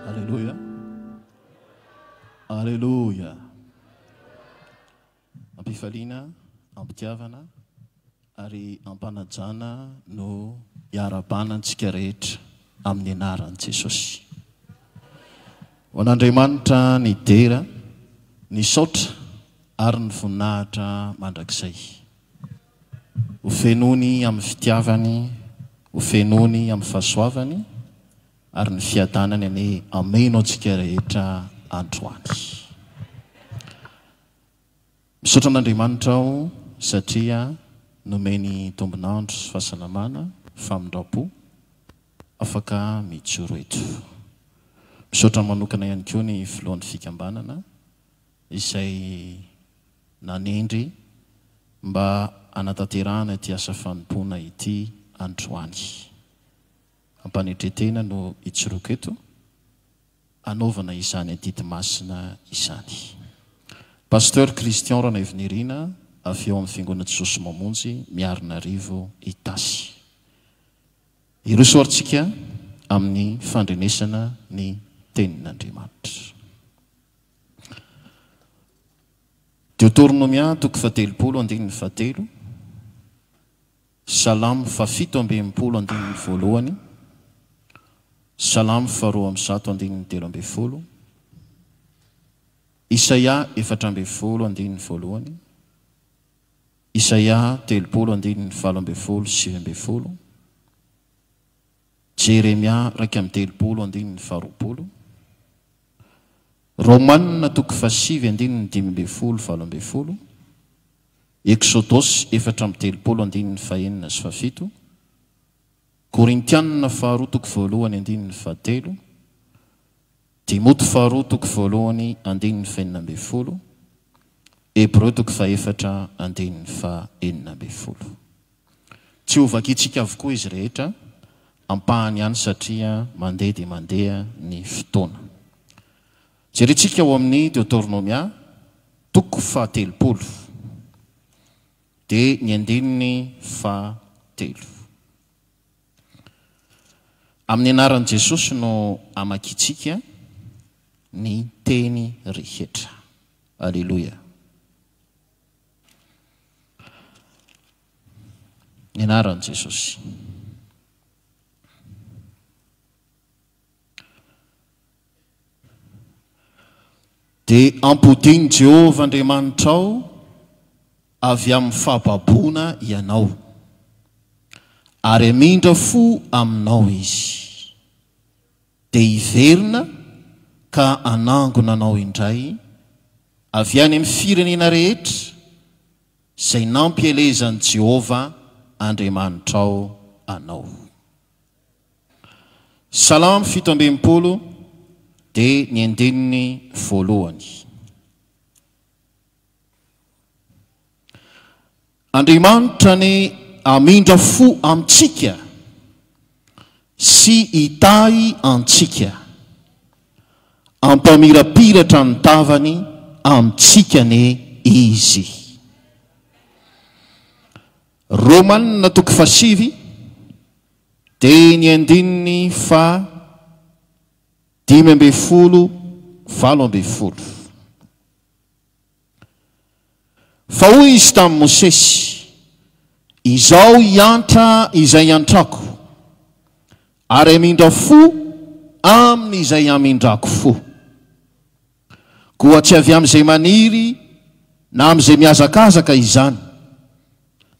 Aleloia. Aleloia. Ampifaliana, ampitiavana ary ampanajana no iarahabana antsika rehetra amin'ny anaran'i Jesosy. Ho an'Andriamanitra ny dera, ny saotra ary ny voninahitra mandrakizay. Ho fenoiny amin'ny fitiavany, ho fenoiny amin'ny fahasoavany ary ny fiadanany anie hameno antsika rehetra androany. Misaotra an'Andriamanitra aho satria nomeny tombon'andro sy fahasalamana, famindram-po, afaka mijoro eto. Misaotra manokana ihany koa ny filohan'ny fikambanana izay nanendry mba hanatanterahana ity asa fanompoana ity androany. Ampanetren-tena no ijoroako eto hanaovana izany adidy masina izany. Pasteur Christian Ranaivonirina avy ao amin'ny Fiangonana Jesosy Mamonjy Miarinarivo Itasy. Hiroso ary tsika amin'ny fandrenesana ny Tenin'Andriamanitra. Deoteronomia toko fahatelopolo andininy fahatelo, Salamo fahafito amby 60 andininy voalohany, Salamo faharoa 102 andininy 13, Isaia 14 andininy voalohany, Isaia 30 andininy 18 sy 19, Jeremia 31 andininy faharoapolo, Romana toko fahasivy andininy 15 18, Eksodosy 34 andininy fahenina sy fahafito, Korintianina faharoa toko voalohany andininy fahatelo, Timoty faharoa toko voalohany andininy fahenina 12, Hebreo toko fahefatra andininy faha-16. Tsy ho vakintsika avokoa izy rehetra, ampahany ihany satria mandeha dia mandeha ny fotoana. Jerentsika ao amin'ny Deotornomia toko faha-30 dia ny andininy fahatelo. Amin'ny anaran'i Jesosy no amakiantsika ny teny rehetra. Aleloia. Ny anaran'i Jesosy. Dia ampodian'i Jehovah Andriamanitrao avy amin'ny fahababoana ianao, ary hamindra fo aminao Izy. Dia hiverina ka hanangona anao indray avy any amin'ny firenena rehetra izay nampielezan'i Jehovah Andriamanitrao anao. Salamo 67 dia ny andininy voalohany. Andriamanitra anie hamindra fo amintsika sy hitahy antsika. Hampamirapiratra ny tavany amintsika anie Izy. Romanina toko fahasivy dia ny andininy faha 15 18. Fa hoy izy tamin'i Mosesy, Izao hiantra izay iantrako, ary hamindra fo amin'izay hamindrako fo. Koa tsy avy amin'izay maniry na amin'izay mihazakazaka izany,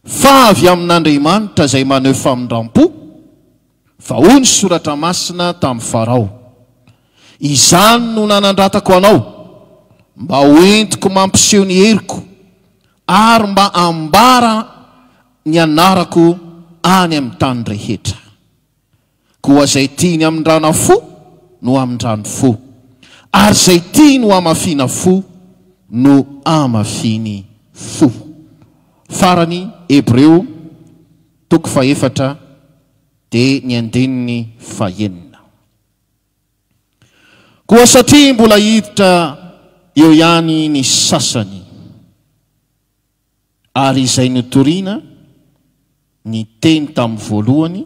fa avy amin'Andriamanitra izay maneho famindram-po, fa hoy ny Soratra Masina tamin'i Farao, Izany no nanandratako anao, mba ho entiko mampiseho ny heriko, ary mba hambara ny anarako any amin'ny tany rehetra. Koa izay tiany hamindrana fo no hamindrany fo, ary izay tiany ho hamafiana fo no hamafiany fo. Farany, Hebreo toko fahefatra dia ny andininy fahenina. Koa satria mbola hiditra eo ihany ny sasany, ary izay notorina ny teny tamin'ny voalohany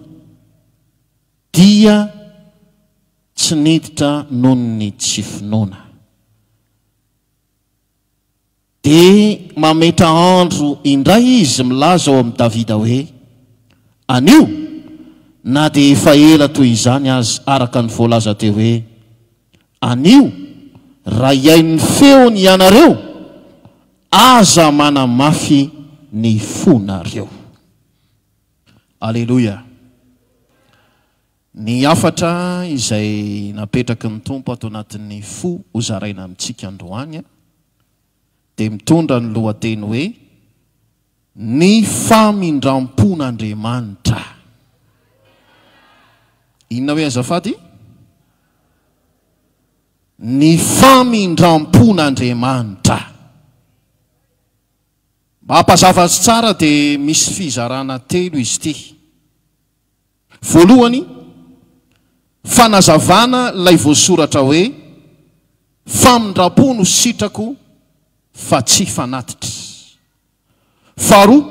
dia. Tsy niditra noho ny tsy finoana. Dia mametra andro indray izy milaza ao amin'i Davida hoe, Anio, na dia efa ela toy izany aza, araka ny voalaza teo hoe, Anio, raha hihaino ny feony hianareo, aza manamafy ny fonareo. Aleloia! Ny hafatra izay napetraky ny Tompo ato anatin'ny fo hozaraina amintsika androany dia mitondra ny lohateny hoe Ny famindram-pon'Andriamanitra. Inona hoe azafady? Ny famindram-pon'Andriamanitra. Mba hampazava azy tsara dia misy fizarana telo izy ity. Voalohany, fanazavana ilay voasoratra hoe, Famindram-po no sitrako fa tsy fanatitra. Faharoa,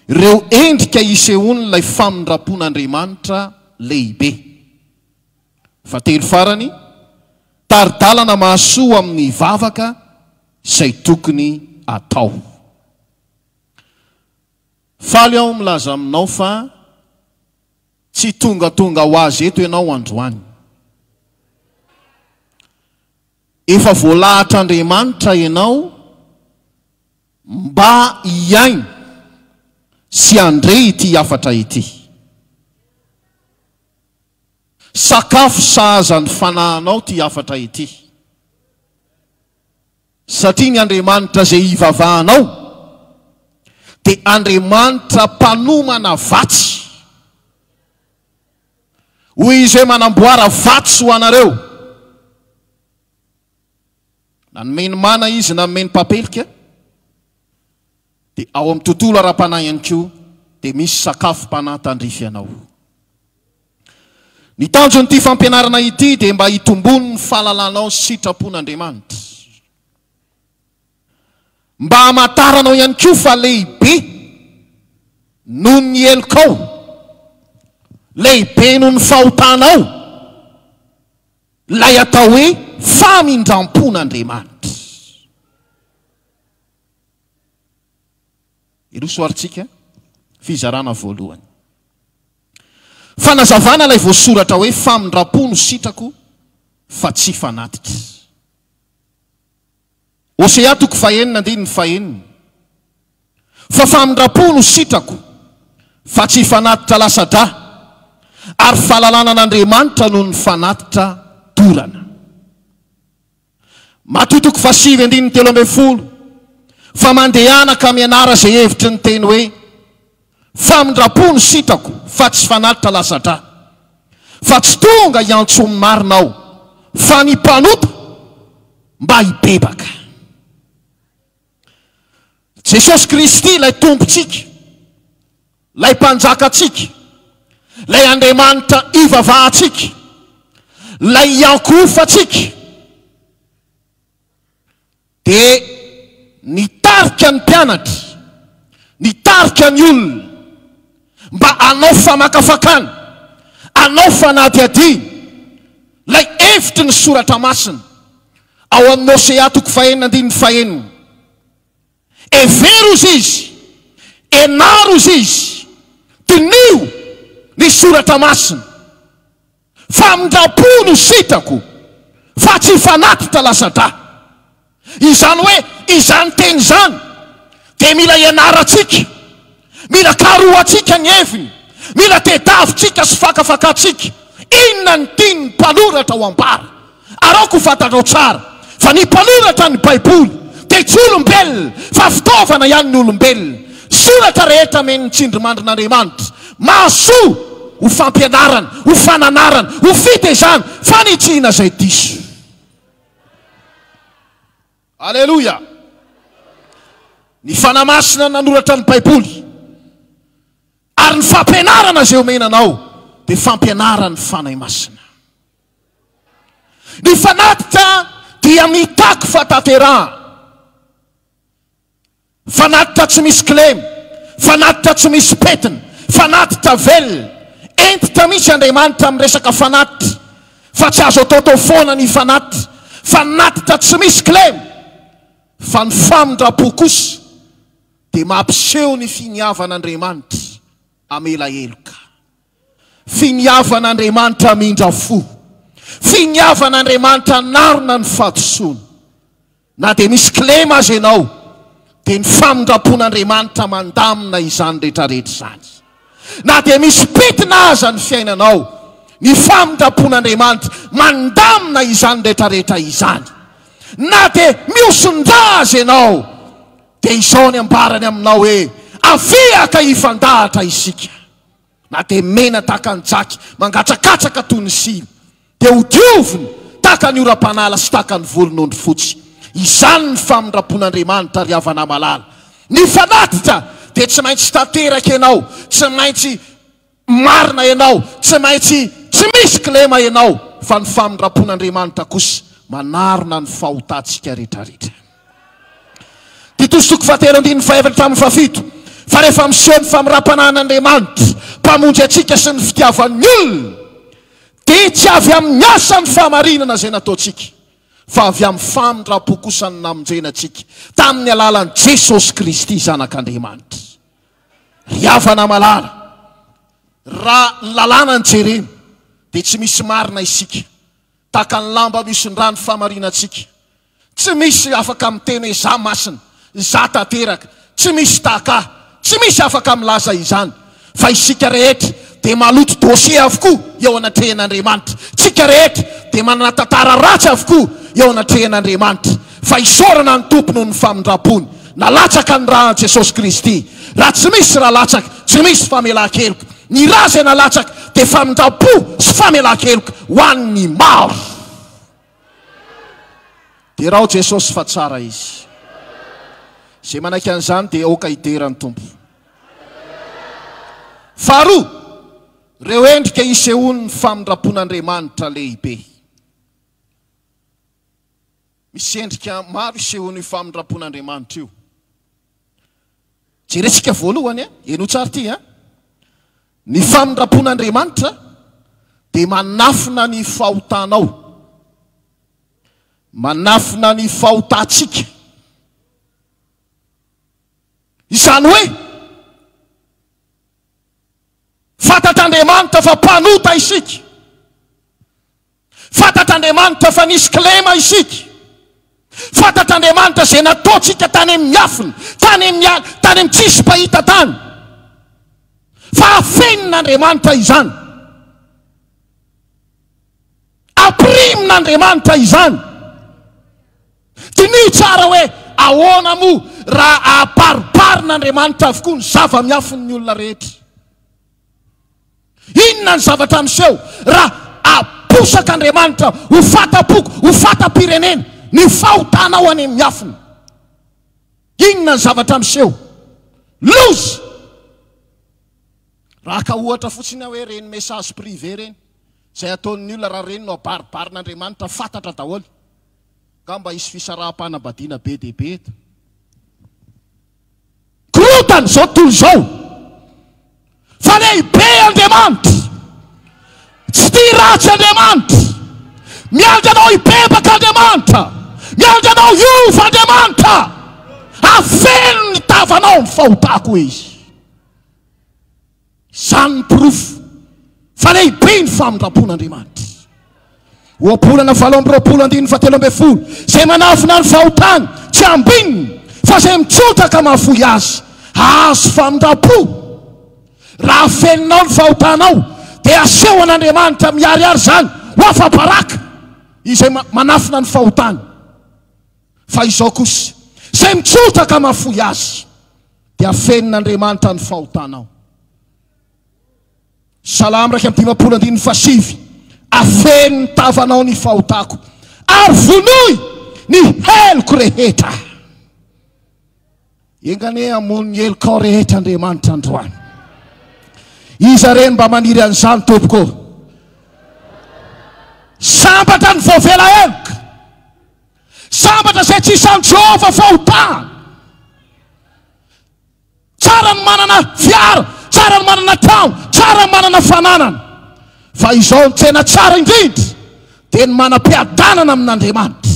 ireo endrika isehoan'ilay famindram-pon'Andriamanitra lehibe. Fahatelo farany, tari-dalana mahasoa amin'ny vavaka izay tokony atao. Faly aho milaza aminao fa tsy tongatonga ho azy eto ianao androany. Efa voalahatr'Andriamanitra ianao mba hihaino sy handre ity hafatra ity. Sakafo sahaza ny fanahinao ity hafatra ity. Satria ny Andriamanitra izay ivavahanao dia Andriamanitra mpanomana vatsy. Hoy Izy hoe, Manamboara vatsy ho anareo. Nanome ny mana Izy, nanome ny papelika. Dia ao amin'ny tontolo ara-panahy ihany koa dia misy sakafom-panahy tandrify anao. Ny tanjon'ity fampianarana ity dia mba hitomboan'ny fahalalanao ny sitrapon'Andriamanitra. Mba hamantaranao ihany koa fa lehibe noho ny helokao, lehibe noho ny fahotanao ilay atao hoe famindram-pon'Andriamanitra. Hiroso ary tsika fizarana voalohany. Fanazavana ilay voasoratra hoe famindram-po no sitrako fa tsy fanatitra. Hosea toko fahenina andininy fahenina. Fa famindram-po no sitrako fa tsy fanatitra lasa-drà ary fahalalana an'Andriamanitra noho ny fanatitra dorana. Matio toko fahasivy andininy 13, Fa mandehana ka mianara izay hevitry ny teny hoe, Famindram-po no sitrako fa tsy fanatitra lasa-drà. Fa tsy tonga hiantso ny marina aho, fa ny mpanota mba hibebaka. Jesosy Kristy ilay Tompontsika, ilay Mpanjakantsika, ilay Andriamanitra ivavahantsika, ilay iankohofantsika, dia nitarika ny mpianatra, nitarika ny olona mba hanao famakafakana, hanao fanadihadiana ilay hevitry ny soratra masina ao amin'ny Hosea toko fahenina andininy fahenina. Hevero ozy izy, enaro ozy izy, diniho ny soratra masina. Famindram-po no sitrako fa tsy fanatitra lasa-drà. Izany hoe izany teny izany dia mila ianarantsika, mila karohantsika ny heviny, mila tediavintsika sy fakafakantsika inona ny tian'ny mpanoratra ho ambara. Ary aoka ho fantatrao tsara fa ny mpanoratra ny Baiboly dia tsy olombelona fa fitaovana ihany ny olombelona. Soratra rehetra amen'ny tsindrimandrin'Andriamanitra mahasoa ho fampianarana, ho fananarana, ho fitezana, fanitsiana izay diso. Aleloia! Ny Fanahy Masina nanoratra ny Baiboly ary ny fampianarana izay omena anao dia fampianaran'ny Fanahy Masina. Ny fanatitra dia mitaky fahatanterahana. Fanatitra tsy misy kilema, fanatitra tsy misy pentina, fanatitra velona. Hentitra mihitsy Andriamanitra amin'ny resaka fanatitra. Fa tsy azo ataotao foana ny fanatitra, fanatitra tsy misy kilema, fa ny famindram-po kosa dia mampiseho ny finiavan'Andriamanitra hamela heloka. Finiavan'Andriamanitra hamindra fo. Finiavan'Andriamanitra hanarona ny fahadisoana. Na dia misy kilema aza ianao, dia ny famindram-pon'Andriamanitra mandamina izany rehetrarehetra izany. Na dia misy pentina aza ny fiainanao, ny famindram-pon'Andriamanitra mandamina izany rehetrarehetra izany. Na dia mihoson-drà aza ianao, dia izao ny ambarany aminao hoe, Avia ka hifandahatra isika. Na dia mena tahaka ny jaky, mangatsakatsaka toy ny sily, dia ho diovina tahaka ny oram-panala sy tahaka ny volon'ondry fotsy. Izany ny famindram-pon'Andriamanitra, ry havana malala. Ny fanatitra dia tsy maintsy tanteraka ianao, tsy maintsy marina ianao, tsy maintsy tsy misy kilema ianao, fa ny famindram-pon'Andriamanitra kosa manarona ny fahotantsika rehetrarehetra. Titosy toko fahatelo andininy fahefatra hatramin'ny fahafito, Fa rehefa miseho ny famindram-panahin'Andriamanitra Mpamonjy antsika sy ny fitiavan'ny olona, dia tsy avy amin'ny asan'ny fahamarinana izay nataontsika, fa avy amin'ny famindram-po kosa no namonjena antsika, tamin'ny alalan'i Jesosy Kristy Zanak'Andriamanitra. Ry havana malala, raha ny lalàna no jerena, dia tsy misy marina isika, Tahaka ny lamba mihosin-drà ny fahamarinantsika. Tsy misy afaka miteny hoe izaho masina, izaho tanteraka, tsy misy tahaka ahy. Tsy misy afaka milaza izany. Fa isika rehetra dia maloto dossier avokoa eo anatrehan'Andriamanitra. Tsika rehetra dia manana tantara ratsy avokoa eo anatrehan'Andriamanitra. Fa isaorana ny Tompo noho ny famindram-pony. Nalatsaka ny rà an'i Jesosy Kristy. Raha tsy misy rà latsaka, tsy misy famelan-keloka. Ny rà izay nalatsaka dia famindram-po sy famelan-keloka ho an'ny maro. Derao Jesosy fa tsara Izy. Izay manaiky an'izany dia aoka hidera ny Tompo. Faharoa, ireo endrika isehoan'ny famindram-pon'Andriamanitra lehibe. Misy endrika maro isehoan'io famindram-pon'Andriamanitra io. Jerentsika voalohany, henoy tsara ity an. Ny famindram-pon'Andriamanitra dia manafina ny fahotanao. Manafina ny fahotantsika. Izany hoe, fantatr'Andriamanitra fa mpanota isika. Fantatr'Andriamanitra fa nisy kilema isika. Fantatr'Andriamanitra izay nataontsika tany amin'ny miafina, tany amin'ny ala, tany amin'ny tsisy mpahita tany. Fa afenin'Andriamanitra izany. Ampirimin'Andriamanitra izany. Diniho tsara hoe ahoana moa raha abaribarin'Andriamanitra avokoa ny zava-miafin'ny olona rehetra. Inona ny zavatra miseho raha aposak'Andriamanitra ho fata-poko, ho fata-pirenena ny fahotanao any amin'ny miafina? Inona ny zavatra miseho? Loza! Raha haka ohatra fotsiny aho hoe ireny message privé ireny, izay ataon'ny olona raha ireny no abaribarin'Andriamanitra fantatra daholo, angamba hisy fisaraham-panambadiana be dia be eto. Korontana izao tontolo izao. Fa lehibe Andriamanitra. Tsy tia ratsy Andriamanitra. Miandry anao hibebaka Andriamanitra. Miandry anao hiova Andriamanitra. Afeno ny tavanao ny fahotako Izy. Izany ny porofo fa lehibe ny famindram-pon'Andriamanitra. Ohabolana 28 andininy fahatelo ambin'ny folo, Izay manafina ny fahotany tsy ambininy, fa izay mitsotra ka mahafoy azy, hahazo famindram-po. Raha afeninao ny fahotanao, dia aseho an'Andriamanitra miharihary izany ho afa-baraka izay manafina ny fahotany. Fa izao kosa, izay mitsotra ka mahafoy azy, dia afenin'Andriamanitra ny fahotanao. Salamo 51 andininy fahasivy, Afeno ny tavanao ny fahotako, ary vonoy ny heloko rehetra. Enga anie hamono ny helokao rehetra Andriamanitra androany. Iza re no mba maniry an'izany tompoko? Sambatra ny voavela heloka. Sambatra izay tsy isan'i Jehovah fahotana. Tsara ny manana fiara, tsara ny manana trano, tsara ny manana fananana. Fa izao no tena tsara indrindra. dia ny manam-piadanana amin'Andriamanitra.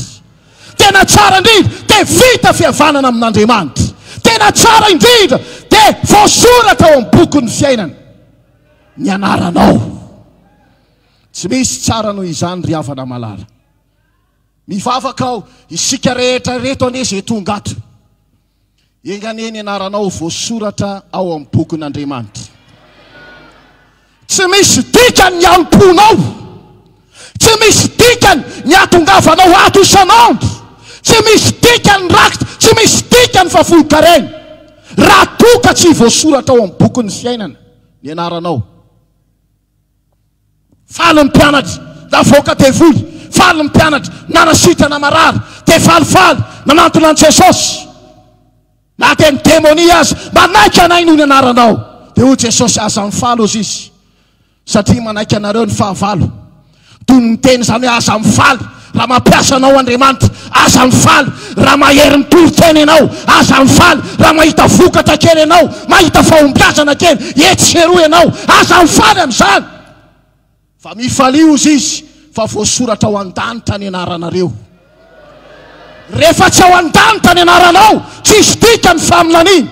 Tena tsara indrindra dia vita fihavanana amin'Andriamanitra. Tena tsara indrindra dia voasoratra ao amin'ny bokin'ny fiainana ny anaranao. Tsy misy tsara noho izany ry havana malala. Mivavaka aho, isika rehetra ireto anie izay tonga ato. Enga anie ny anaranao ho voasoratra ao amin'ny bokin'Andriamanitra. Tsy misy dikany ny hanompoanao. Tsy misy dikany ny hahatongavanao ato isan'andro. Tsy misy dikany ny rakitra, tsy misy dikany fa folon-karena. Raha toa ka tsy voasoratra ao amin'ny bokin'ny fiainana ny anaranao. Faly ny mpianatra navoaka devoly, faly ny mpianatra nanasitrana marary, dia falifaly nanantona an'i Jesosy. Na dia ny demonia aza manaiky anay noho ny anaranao. Dia hoy Jesosy, aza mifaly hozy izy, satria manaiky anareo ny fahavalo. Toy ny miteny izany hoe aza mifaly raha mampiasa anao Andriamanitra, aza mifaly raha mahery mitory teny ianao, aza mifaly raha mahita vokatra kely ianao, mahita fahombiazana kely etsy sy eroa ianao, aza mifaly amin'izany. Fa mifalia hozy izy fa voasoratra ao an-danitra ny anaranareo. Rehefa tsy ao an-danitra ny anaranao, tsisy dikany faminaniana,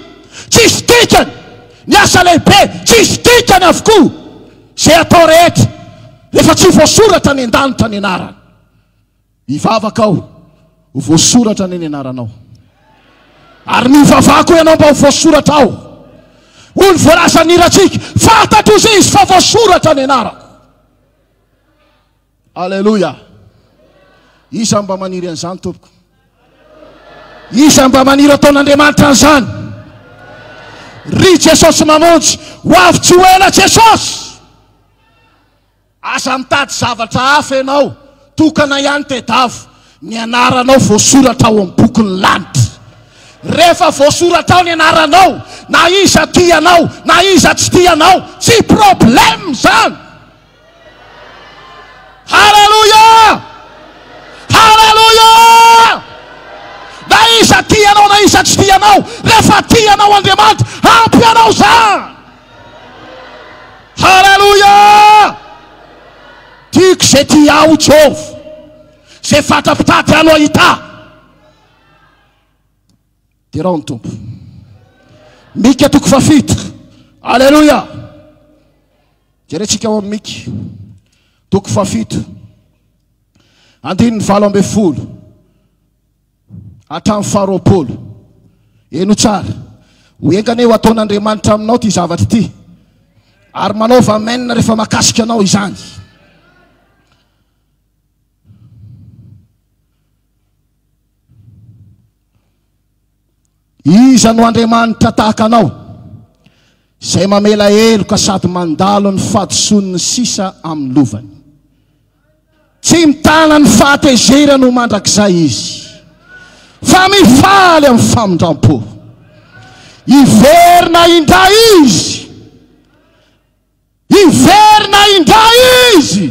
tsisy dikany ny asa lehibe, tsisy dikany avokoa izay atao rehetra rehefa tsy voasoratra any an-danitra ny anarana. Hivavaka aho ho voasoratra anie ny anaranao. Ary mivavaha koa ianao mba ho voasoratra ao. Hoy ny voalazan'ny hirantsika, fantatro izy fa voasoratra ny anarako. Aleloia. Iza mba maniry an'izany tompoko? Iza mba maniry ataon'Andriamanitra an'izany? Ry Jesosy mamonjy, ho avy tsy ho ela Jesosy. Aza mitady zavatra hafa ianao, tokana ihany tedavo, ny anaranao voasoratra ao amin'ny bokin'ny lanitra. Rehefa voasoratra ao ny anaranao, na iza tia anao, na iza tsy tia anao, tsy problème izany. Haleloia! Haleloia! Na iza tia anao na iza tsy tia anao, rehefa tia anao Andriamanitra, ampy anao izany. Haleloia! Tiako izay tia ahy, hoy Jehovah. Izay fatra-pitady ahy no hahita ahy. Derao ny Tompo. Mika toko fahafito. Aleloia! Jerentsika ao amin'ny Mika toko fahafito andininy 18 hatramin'ny faharoapolo. Heno tsara. Ho enga anie ho ataon'Andriamanitra aminao ity zavatra ity. Ary manaova amen rehefa makasika anao izany. Iza no Andriamanitra tahaka anao, izay mamela heloka sady mandalo ny fahadisoan'ny sisa amin'ny lovany? Tsy mitana ny fahatezerany ho mandrakizay izy, fa mifaly amin'ny famindram-po. Hiverina indray izy. Hiverina indray izy.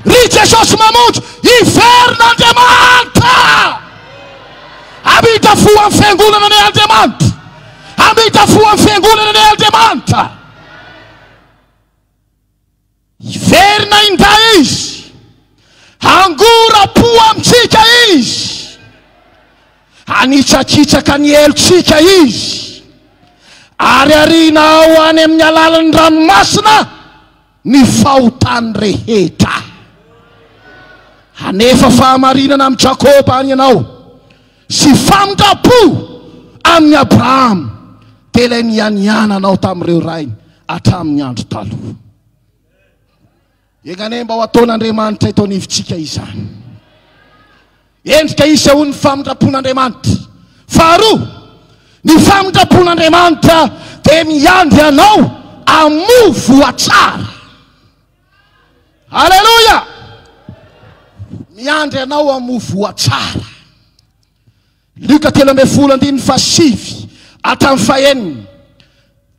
Ry Jesosy mamonjy, hiverina Andriamanitra. Hamita fo amin'ny fiangonana anie Andriamanitra. Hamita fo amin'ny fiangonana anie Andriamanitra. Hiverina indray izy. Hangora-po amintsika izy. Hanitsakitsaka ny helotsika izy. Ary hariana ao any amin'ny alalan'ny ranomasina ny fahotany rehetra. Hanefa fahamarinana amin'i Jakoba any ianao sy famindram-po amin'i Abrahama, dia ilay nianiananao tamin'ireo rainy hatramin'ny andro taloha. Enga anie mba ho ataon'Andriamanitra eto anivontsika izany. Endrika isehoan'ny famindram-pon'Andriamanitra. Faharoa, ny famindram-pon'Andriamanitra dia miandry anao hamoa voa tsara. Aleloia! Miandry anao hamoa voa tsara. Lioka 13 andininy fahasivy hatramin'ny fahenina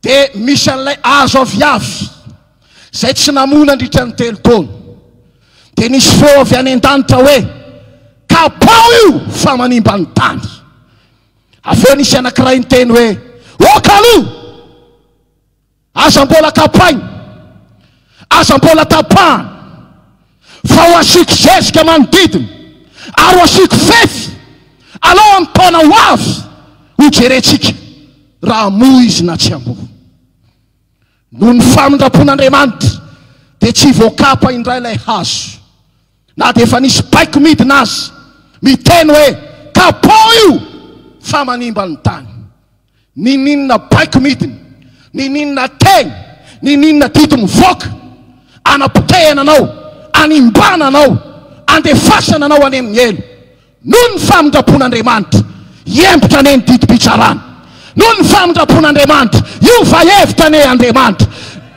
dia misy an'ilay hazo aviavy izay tsy namoa nandritra ny telo taona. Dia nisy feo avy any an-danitra hoe, Kapao io fa manimba ny tany. Avy eo nisy anankiray niteny hoe, Oka aloha! Aza mbola kapaina, aza mbola tapahana. Fa ho asiako zezika manodidina ary ho asiako fefy alao amin'ny taona ho avy ho jerentsika raha hamoa izy na tsy hamoa. Noho ny famindram-pon'Andriamanitra dia tsy voakapa indray ilay hazo na dia efa nisy baiko midina aza miteny hoe kapao io fa manimba ny tany. Niniana baiko midina, niniana teny, niniana didy mivoaka, anapotehana anao, animbana anao, andefasana anao any amin'ny helo. Noho ny famindram-pon'Andriamanitra, hiembotra anie ny didim-pitsarana. Noho ny famindram-pon'Andriamanitra, hiova hevitra anie Andriamanitra.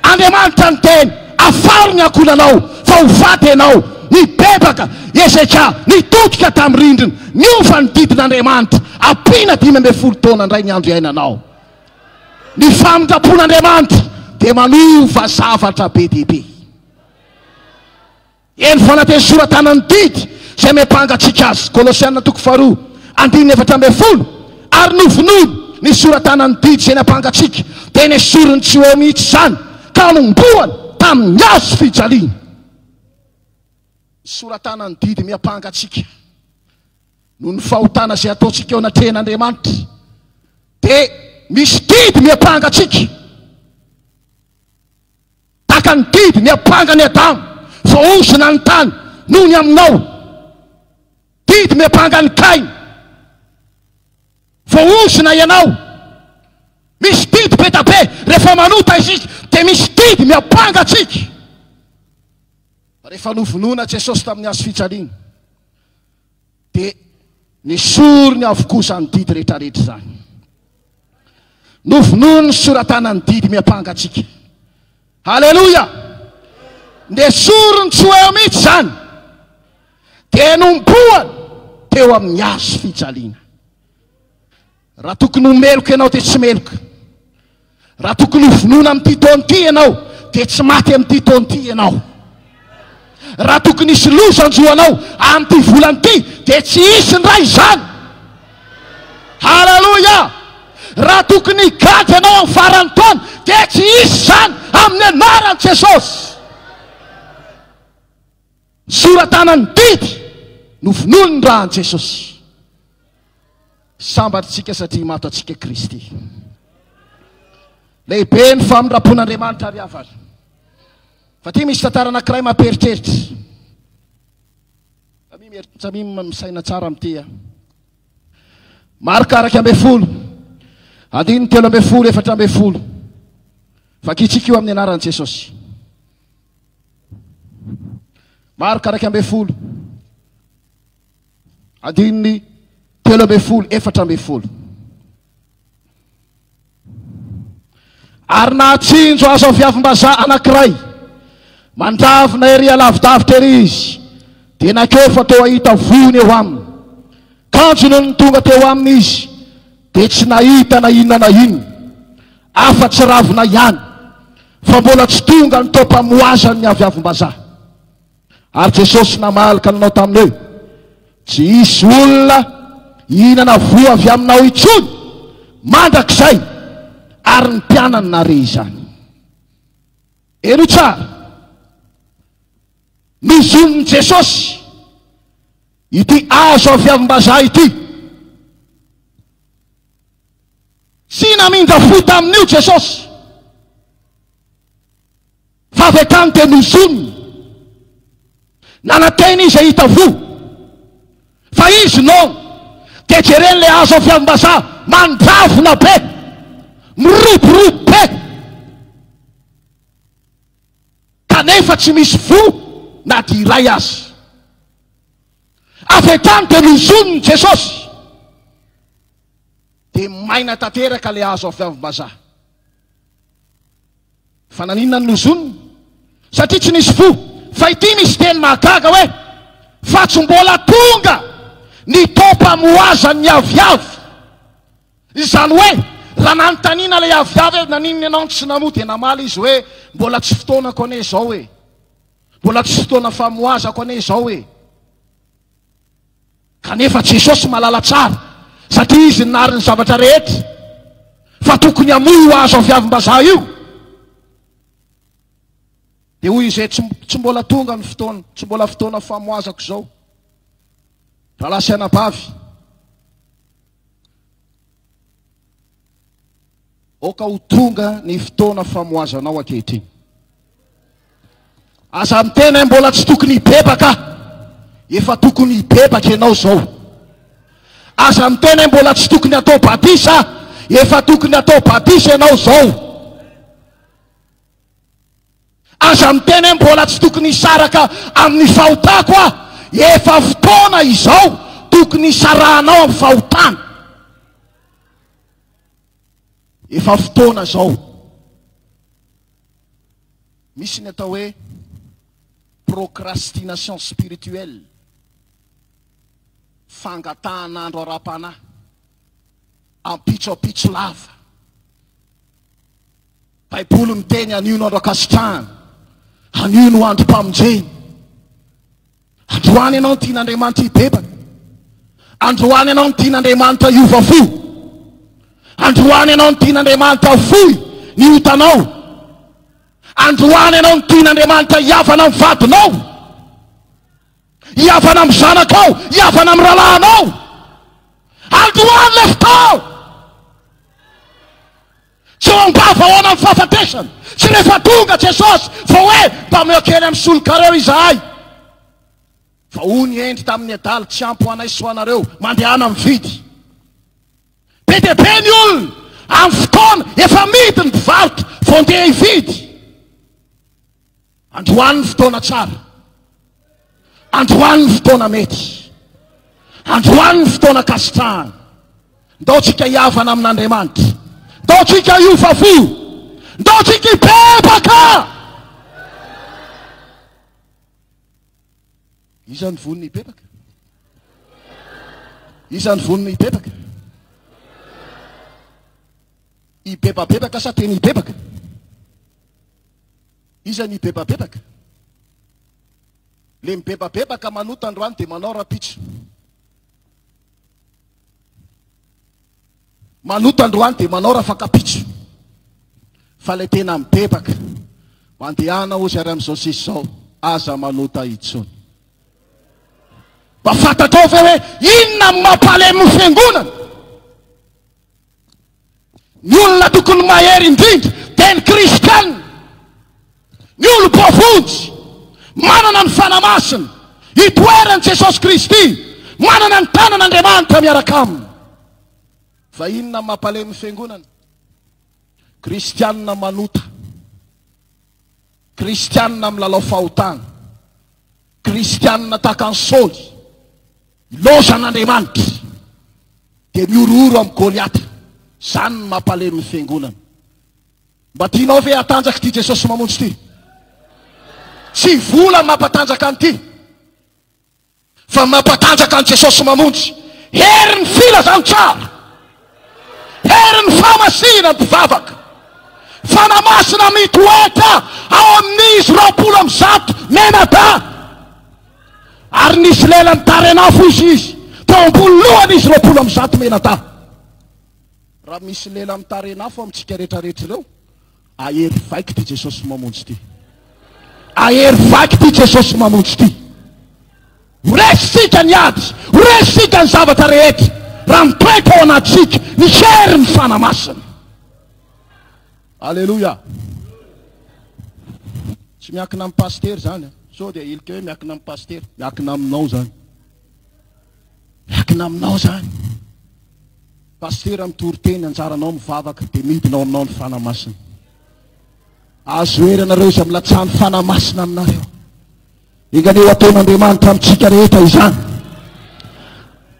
Andriamanitra niteny, Afaro ny ankohonanao, fa ho faty ianao. Nibebaka Hezekia, nitodika tamin'ny rindrina, niova ny didin'Andriamanitra. Ampiana 15 taona indray ny andro iainanao. Ny famindram-pon'Andriamanitra dia manova zavatra be dia be. Eny fa na dia ny sora-tanan'ny didy izay miampanga antsika aza, Kolosiana toko faharoa andininy 14, ary novonoiny ny sora-tanan'ny didy izay niampanga antsika, dia nesoriny tsy ho eo mihitsy izany, ka nombohany tamin'ny hazo fijaliana. Ny sora-tanan'ny didy miampanga antsika noho ny fahotana izay ataontsika eo anatrehan'Andriamanitra, dia misy didy miampanga antsika. Tahaka ny didy miampanga an'i Adama, voaozona ny tany noho ny aminao. Didy miampanga an'i Kaina, voaozona ianao. Misy didy be da be, rehefa manota isika dia misy didy miampanga antsika. Rehefa novonoina Jesosy tamin'ny hazo fijaliana dia nesoriny avokoa izany didy rehetrarehetra izany. Novonoiny ny soratanan'ny didy miampanga antsika. Haleloia! Nesoriny tsy ho eo mihitsy izany. Dia nombohany teo amin'ny hazo fijaliana. Raha tokony ho meloka ianao dia tsy meloka. Raha tokony ho vonoina amin'ity taona ity ianao dia tsy maty amin'ity taona ity ianao. Raha tokony hisy loza hanjo anao amin'ity volana ity dia tsy hisy indray izany. Haleloia! Raha tokony higadra ianao amin'ny faran'ny taona dia tsy hisy izany amin'ny anaran'i Jesosy. Sora-tanan'ny didy novonoin'ny ràn'i Jesosy. Sambatra isika satria mato antsika Kristy. Lehibe ny famindram-pon'Andriamanitra ry havana. Fa ty misy tantara anankiray mampieritreritra. Samia misaina tsara amin'ity a. Marka 11, andininy 13, 14. Vakintsika io amin'ny anaran'i Jesosy. Marka 11. Andininy 13, 14. Ary nahatsinjo hazo aviavim-bazaha anankiray, mandravina ery alavidavitra ery izy, dia nankeo fa toa hahita vohony eo aminy. Kanjo nony tonga teo aminy izy, dia tsy nahita na inona na inona, afa-tsy ravina ihany, fa mbola tsy tonga ny taom-pamoazan'ny aviavim-bazaha. Ary Jesosy namaly ka nanao taminy hoe, Tsy hisy olona hihinana voa avy aminao intsony mandrakizay. Ary ny mpianany nahare izany. Henoy tsara. Nozonin'i Jesosy ity hazo aviavim-bazaha ity. Tsy namindra fo tamin'io Jesosy. Fa avy hatrany dia nozoniny. Nanantena izy hahita voa. Fa izy noana. Dia jereny ilay hazo avy am-bazaha mandravona be, miroborobo be. Kanefa tsy misy voa na dia iray aza. Avy hatrany dia nozoniny Jesosy. Dia maina tanteraka ilay hazo avy am-bazaha. Fa naninona no nozonina? Satria tsy nisy voa. Fa ity misy teny mahagaga hoe, Fa tsy mbola tonga ny taom-pamohazan'ny aviavy. Izany hoe, raha nanontaniana ilay aviavy hoe, naninona ianao no tsy namoa? Dia namaly izy hoe, mbola tsy fotoanako anie izao e. Mbola tsy fotoana famohazako anie izao e. Kanefa Jesosy mahalala tsara, satria Izy no nahary ny zavatra rehetra, fa tokony hamoy io hazo aviavim-bazaha io. Dia hoy izy hoe, Tsy, tsy mbola tonga ny fotoana, tsy mbola fotoana famoazako izao. Rahalahy sy anabavy, aoka ho tonga ny fotoana famoazanao ankehitriny. Aza miteny hoe mbola tsy tokony hibebaka aho. Efa tokony hibebaka ianao izao. Aza miteny hoe mbola tsy tokony hatao batisa aho. Efa tokony hatao batisa ianao izao. Aza miteny hoe mbola tsy tokony hisaraka amin'ny fahotako aho. Efa fotoana izao tokony hisarahanao amin'ny fahotana. Efa fotoana izao. Misy ny atao hoe procrastination spirituelle, fangatahan'andro ara-panahy, ampitso ampitso lava. Baiboly miteny anio no andro ankasitrahana, anio no androm-pamonjena. Androany ianao no tian'Andriamanitra hibebaka. Androany ianao no tian'Andriamanitra hiova fo. Androany ianao no tian'Andriamanitra ho foy ny otanao. Androany ianao no tian'Andriamanitra hihavana amin'ny vadinao. Hihavana amin'ny zanakao, hihavana amin'ny rahalahinao. Androany ilay fotoana. Tsy eo am-bavahoana ny fahafatesana. Tsy rehefa tonga Jesosy vao hoe mba omeo kely amin'ny solokareo izahay. Fa hoy ny hendry tamin'ny adala, tsy ampy ho anay sy ho anareo, mandehana mividy. Be dia be ny olona amin'ny fotoana efa amidy ny mpivarotra vao ndeha hividy. Androany ny fotoana tsara. Androany ny fotoana mety. Androany ny fotoana ankasitrahana. Ndao tsika hihavana amin'Andriamanitra. Ndao tsika hiova fo. Ndao tsika hibebaka. Iza ny vonona hibebaka? Iza ny vonona hibebaka? Hibebabebaka sa tena hibebaka? Iza ny hibebabebaka? Le mibebabebaka manota androany dia manao rapitso. Manota androany dia manao rafakapitso. Fa ilay tena mibebaka, mandehana ozy ary amin'izao sisa izao, aza manota intsony. Mba fantatrao ve hoe inona no mampalemy ny fiangonana? Ny olona tokony mahery indrindra dia ny kristiana, ny olom-boavonjy, manana ny Fanahy Masina, itoeran'i Jesosy Kristy, manana ny tanan'Andriamanitra miaraka aminy. Fa inona no mampalemy ny fiangonana? Kristiana manota, kristiana milalao fahotana, kristiana tahaka an'i Saoly, Ilaozan'Andriamanitra dia mihorohoro amin'i Goliata. Izany no mampalemy ny fiangonana. Mba tianao ve hatanjaka ity Jesosy mamonjy ity? Tsy vola no mampatanjaka an'ity, fa mampatanjaka an'i Jesosy mamonjy. Herin'ny filazantsara, herin'ny fahamasinana mpivavaka, Fanahy Masina mitoetra ao amin'izy 120 mianadahy. Ary nisy lela nitaren'afo izy izy teo ambony lohany izy 120 mianadahy. Raha misy lela mitaren'afo amintsika rehetrarehetra ireo, ahery vaika ity Jesosy mamonjy ity. Ahery vaika ity Jesosy mamonjy ity. Ho resintsika ny ady, ho resintsika ny zavatra rehetra raha mitoetra ao anatintsika ny herin'ny Fanahy Masina. Aleloia. Tsy miankina amin'ny pasitera izany. Sao dia ahilika hoe miankina amin'ny pasitera. Miankina aminao izany. Miankina aminao izany. Pasitera mitory teny, anjaranao mivavaka, dia midina ao aminao ny Fanahy Masina. Azo hery anareo izay milatsahan'ny Fanahy Masina aminareo. Enga anie ho ataon'Andriamanitra amintsika rehetra izany.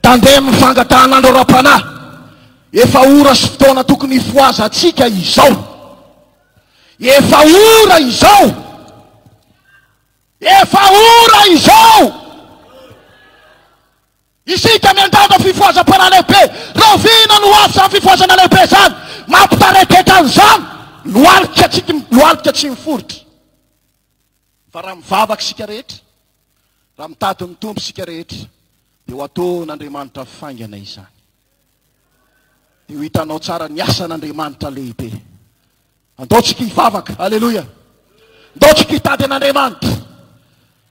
Tandremo ny fangatahan'andro ara-panahy. Efa ora sy fotoana tokony hifohazantsika izao. Efa ora izao. Efa ora izao. Isika miandrandra fifohazam-panahy lehibe. Rahoviana no ho avy izany fifohazana lehibe izany? Mampitaretetra an'izany lohalika tsy lohalika tsy miforitra. Fa raha mivavaka isika rehetra, raha mitady ny Tompo isika rehetra, dia ho ataon'Andriamanitra faingana izany. Dia ho hitanao tsara ny asan'Andriamanitra lehibe. Andao tsika hivavaka. Aleloia. Ndao tsika hitady an'Andriamanitra.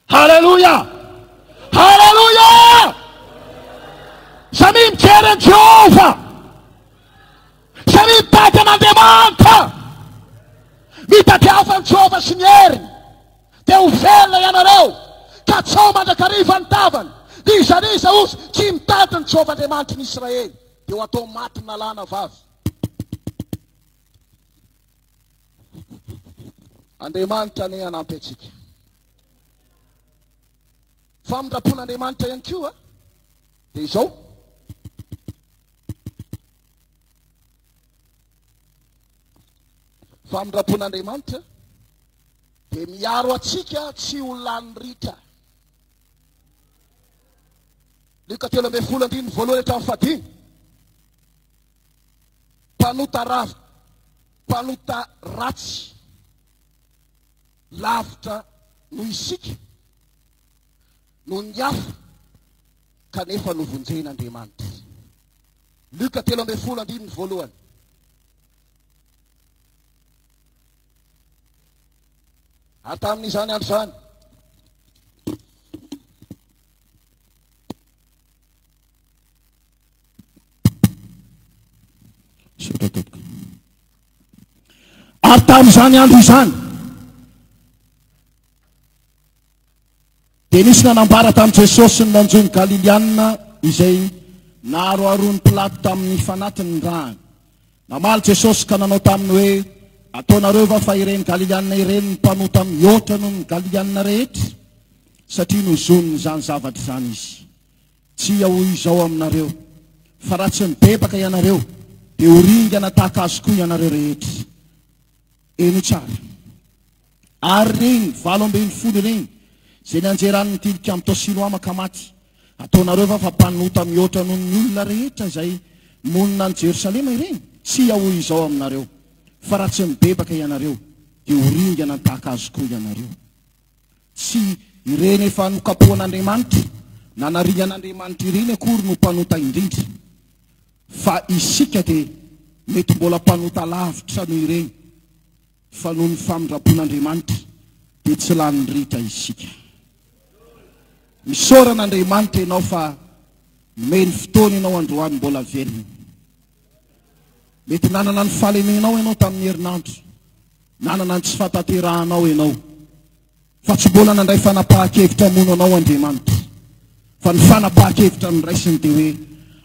Haleloia! Haleloia! Samia mijery an'i Jehovah. Samia mitady an'Andriamanitra. Mitadiava an'i Jehovah sy ny heriny. Dia ho velona ianareo. Katsaho mandrakariva ny tavany. N'iza n'iza ozy tsy mitady ny Jehovah Andriamanitry ny Israely dia ho atao maty na lahy na vavy. Andriamanitra anie hanampy antsika. Famindram-pon'Andriamanitra ihany koa dia izao. Famindram-pon'Andriamanitra dia miaro antsika tsy ho lany ritra. Lioka 13 andininy voalohany hatramin'ny fahadimy. Mpanota rav, mpanota ratsy lavitra noho isika noho ny hafa kanefa novonjen'Andriamanitra. Lioka 13 andininy voalohany. Ary tamin'izany andro izany, Misaotra tompoko. Ary tamin'izany andro izany, dia nisy nanambara tamin'i Jesosy ny nanjo ny Galilianina izay naharoharoan'i Pilato tamin'ny fanatiny ny rahany. Namaly Jesosy ka nanao taminy hoe, Ataonareo va fa ireny Galilianina ireny ny mpanota mihoatra noho ny Galilianina rehetra? Satria nozonin'izany zavatra izany izy. Tsia, hoy izao aminareo, fa raha tsy mibebaka ianareo, dia ho ringana tahaka azy koa ianareo rehetra. Henoy tsara. Ary ireny 18 ireny, izay nianjeran'ny tilikambo tao Siloama ka maty, ataonareo va fa mpanota mihoatra noho ny olona rehetra izay monina any Jerosalema ireny? Tsia, hoy izao aminareo, fa raha tsy mibebaka ianareo, dia ho ringana tahaka azy koa ianareo. Tsy ireny efa nokapohan'Andriamanitra na narian'Andriamanitra ireny akory no mpanota indrindra, fa isika dia mety mbola mpanota lavitra noho ireny, fa noho ny famindram-pon'Andriamanitra dia tsy lany ritra isika. Misaora an'Andriamanitra ianao fa nomeny fotoana ianao androany mbola velona. Mety nanana ny fahalemenao ianao tamin'ny herinandro. Nanana ny tsy fahatanterahanao ianao, fa tsy mbola nandray fanapahan-kevitra hamono anao Andriamanitra. Fa ny fanapahan-kevitra noraisiny dia hoe,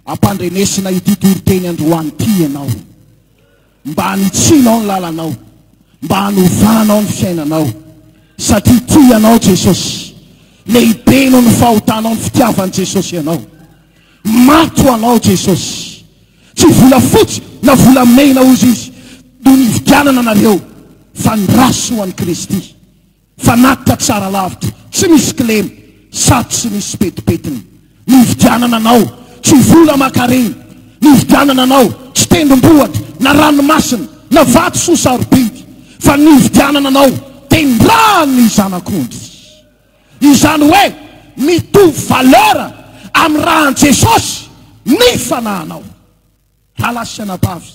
Ampandrenesina ity toriteny androany ity ianao, mba hanitsianao ny lalanao, mba hanovanao ny fiainanao, satria tia anao Jesosy. Lehibe noho ny fahotanao ny fitiavan'i Jesosy anao. Maty ho anao Jesosy. Tsy volafotsy na volamena hozy izy no nividianana anareo fa ny ra soan'i Kristy. Fanatitra tsara lavitra, tsy misy kilema sady tsy misy pentipentina. Nividianana anao, tsy vola aman-karena. Nividianana anao, tsy tendrombohitra na ranomasina na vatosoa sarobidy fa nividianana anao dia ny ran'ny Zanak'ondry. Izany hoe mitovy valeur amin'ny ràn'i Jesosy ny fanahinao. Rahalahy sy anabavy,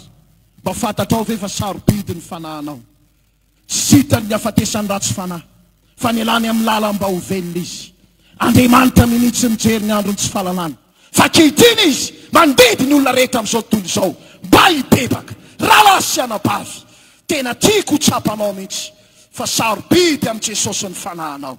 mba fantatrao ve fa sarobidy ny fanahinao? Tsy sitrany ny hafatesan'ny ratsy fanahy, fa nialany amin'ny lalany mba ho velona izy. Andriamanitra mihitsy mijery ny andron'ny tsy fahalalana, fa ankehitriny Izy mandidy ny olona rehetra amin'izao tontolo izao mba hibebaka. Rahalahy sy anabavy, tena tiako ho tsapanao mihitsy fa sarobidy amin'i Jesosy ny fanahinao.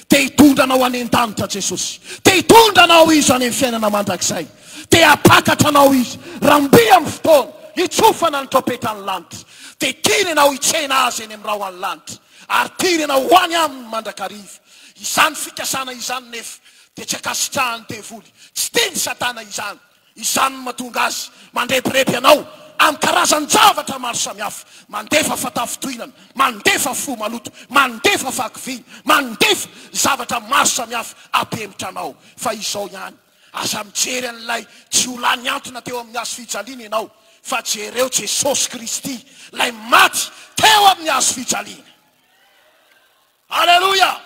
Te hitondra anao any an-danitra Jesosy. Te hitondra anao Izy any amin'ny fiainana mandrakizay. Te hampakatra anao Izy. Raha mby amin'ny fotoana hitsofana ny trompetran'ny lanitra, dia tiany ianao hitsena Azy eny amin'ny rahon'ny lanitra, ary tiany ianao ho any Aminy mandrakariva. Izany fikasana izany nefa dia tsy ankasitrahan'ny devoly. Tsy tian'i Satana izany. Izany no mahatonga azy mandrebireby anao amin'ny karazan-javatra maro samihafa, mandefa fatafintohinana, mandefa fo maloto, mandefa fahakiviana, mandefa zavatra maro samihafa hampihemotra anao. Fa izao ihany, aza mijery an'ilay jiolahy nihantona teo amin'ny hazo fijaliana ianao, fa jereo Jesosy Kristy, ilay maty teo amin'ny hazo fijaliana. Aleloia!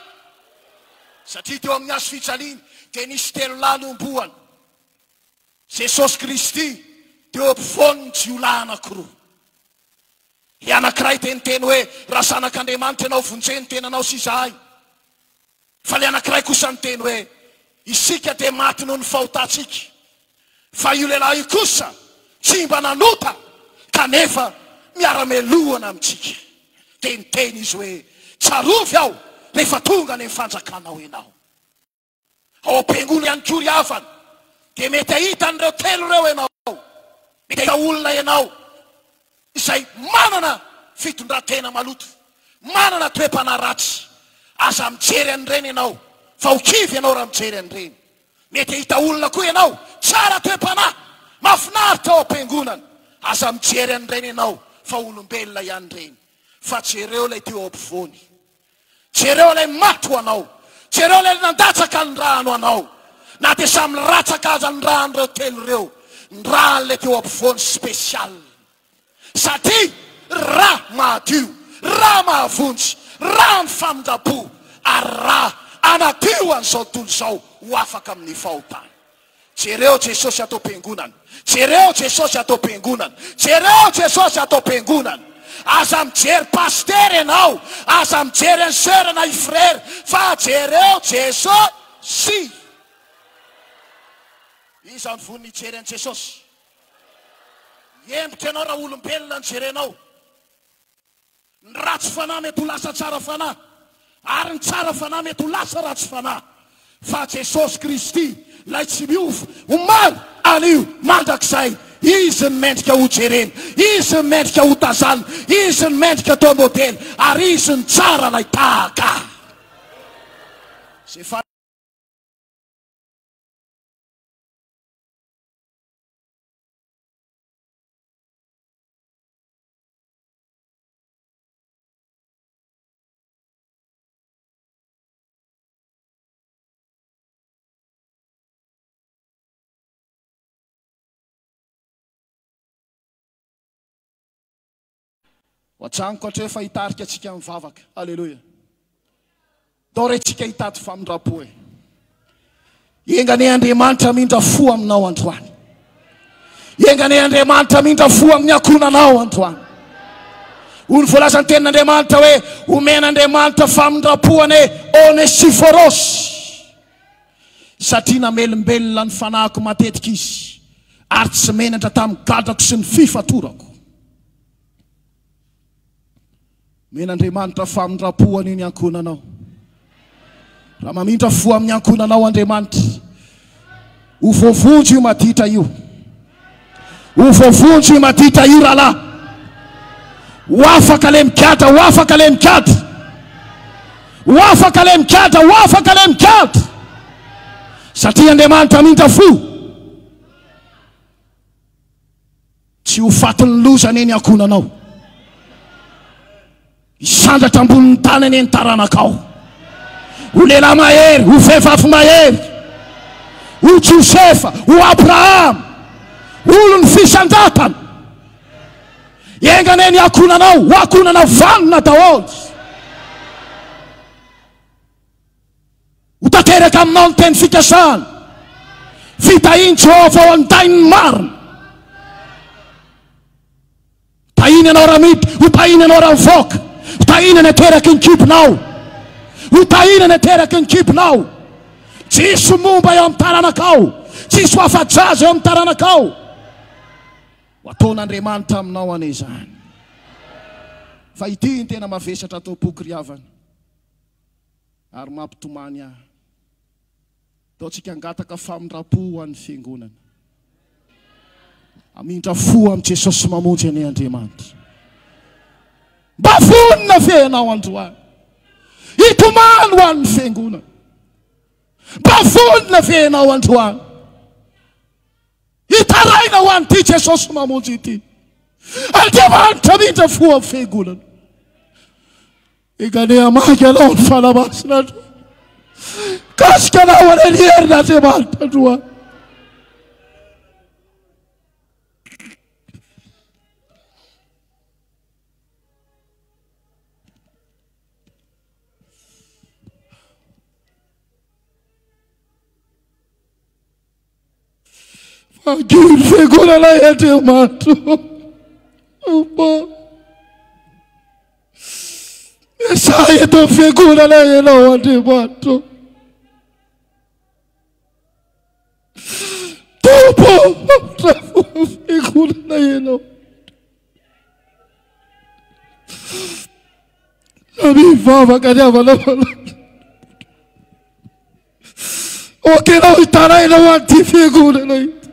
Satria teo amin'ny hazo fijaliana dia nisy telo lahy nohomboana. Jesosy Kristy teo ampovoan'ny jiolahy anankiroa. Ilay anankiray dia niteny hoe, Raha Zanak'Andriamanitra ianao, vonjeo ny tenanao sy izahay. Fa ilay anankiray kosa niteny hoe, Isika dia maty noho ny fahotantsika, fa io lehilahy io kosa tsy mba nanota, kanefa miara-melohana amintsika. Dia niteny izy hoe, Tsarovy aho rehefa tonga any amin'ny fanjakanao ianao. Ao am-piangonana ihany koa ry havana dia mety hahita an'ireo telo ireo ianao. Mety hahita olona ianao izay manana fitondran-tena maloto, manana toe-panahy ratsy. Aza mijery an'ireny ianao fa ho kivy ianao raha mijery an'ireny. Mety hahita olona koa ianao tsara toe-panahy, mahafinaritra ao am-piangonana. Aza mijery an'ireny ianao fa olombelona ihany ireny. Fa jereo ilay teo ampovoany. Jereo ilay maty ho anao. Jereo ilay nandatsaka ny rano anao. Na dia samy nilatsaka aza ny ràn'ireo telo ireo, ny ràn'ilay teo ampovoany spécial. Satria rà mahadio, rà mahavonjy, rà ny famindram-po, ary rà hanadio an'izao tontolo izao ho afaka amin'ny fahotana. Jereo Jesosy ato am-piangonana. Jereo Jesosy ato am-piangonana. Jereo Jesosy ato am-piangonana. Aza mijery pasitera ianao, aza mijery an'i soeur na i frère, fa jereo Jesosy. Iza no vonona hijery an'i Jesosy? Hiembotra ianao raha olombelona no jerenao. Ny ratsy fanahy mety ho lasa tsara fanahy, ary ny tsara fanahy mety ho lasa ratsy fanahy. Fa Jesosy Kristy, Ilay tsy miova, omaly, anio, mandrakizay, Izy no mendrika hojerena, Izy no mendrika hotazanina, Izy no mendrika atao modely, ary Izy no tsara ilay tahaka. Izay Ho atsaniko hatreo fa hitarika antsika amin'ny vavaka. Aleloia. Ndao re tsika hitady famindram-po e. Enga anie Andriamanitra hamindra fo aminao androany. Enga anie Andriamanitra hamindra fo amin'ny ankohonanao androany. Hoy ny voalazan'ny tenin'Andriamanitra hoe omen'Andriamanitra famindram-po anie Onesiforos. Satria namelombelona ny fanahiko matetika izy ary tsy menatra tamin'ny gadrako sy ny fifatorako. Omen'Andriamanitra famindram-po anio ny ankohonanao. Raha mamindra fo amin'ny ankohonanao Andriamanitra, ho voavonjy io maditra io. Ho voavonjy io maditra io rahalahy. Ho afaka le migadra, ho afaka le migadra. Ho afaka le migadra, ho afaka le migadra. Satria Andriamanitra hamindra fo. Tsy ho fatin'ny loza anie ny ankohonanao. Hisandratra ambonin'ny tany anie ny taranakao. Ho lehilahy mahery, ho vehivavy mahery, ho Josefa, ho Abrahama, olon'ny fisandratana. Enga anie ny ankohonanao, ho ankohonana vanona daholo. Ho tanteraka aminao ny teny fikasana. Fitahian'i Jehovah ao an-dain'ny marina. Ho tahiana ianao raha miditra, ho tahiana ianao raha mivoaka, ho tahiana ny ateraky ny kibonao, ho tahiana ny ateraky ny kibonao. Tsy hisy momba eo amin'ny taranakao, tsy hisy ho afa-jaza eo amin'ny taranakao. Ho ataon'Andriamanitra aminao anie izany. Fa ity ny tena mavesatra ato am-poko ry havana. Ary mampitomany ahy. Ataontsika hangataka famindram-po ho an'ny fiangonana. Hamindra fo amin'i Jesosy mamonjy anie Andriamanitra. Mba vonona ve ianao androany? Hitomany ho an'ny fiangonana. Mba vonona ve ianao androany? Hitaraina ho an'ity Jesosy mamonjy ity. Andriamanitra hamindra fo amin'ny fiangonana. Enga anie hamaky anao ny Fanahy Masina androany. Kasika anao anie ny herin'Andriamanitra androany. Vakio ny fiangonanay Andriamanitra. Opa. eto amin'ny fiangonana ianao Andriamanitra. Tompo mamindra fo amin'ny fiangonana ianao. Samia mivavaka ny havana malala. Ok ianao hitaraina ho an'ity fiangonana ity.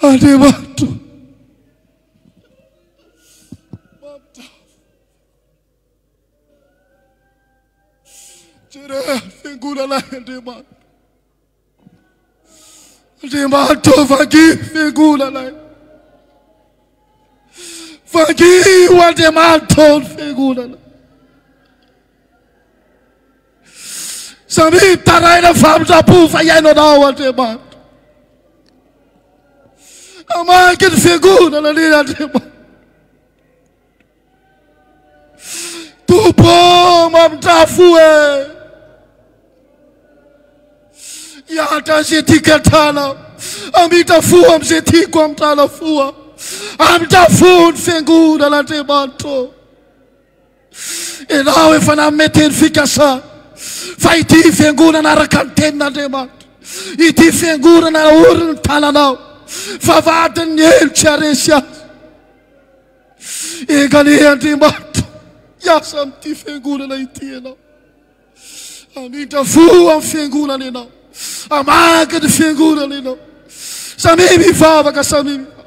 Andriamanitra. Jereo fiangonana Andriamanitra. Andriamanitra vangio fiangonana. Vangio Andriamanitra ny fiangonana. Samia mitaraina famindram-po fa hihaino anao Andriamanitra. Hamaky ny fiangonana anie Andriamanitra. Tompo mamindrà fo e. Hiantra izay tiako hiantrana aho. Hamindra fo amin'izay tiako hamindrana fo aho. Hamindrà fo ny fiangonana Andriamanitra ô. Ianao efa nanome teny fikasana fa ity fiangonana araka ny tenin'Andriamanitra, ity fiangonana aorin'ny tananao, vavahadin'ny helo tsy haresy azy. Enga anie Andriamanitra hiasa amin'ity fiangonana ity ianao. Hamindra fo amin'ny fiangonana ianao. Hamaky ny fiangonana ianao. Samia mivavaka, samia mivavaka.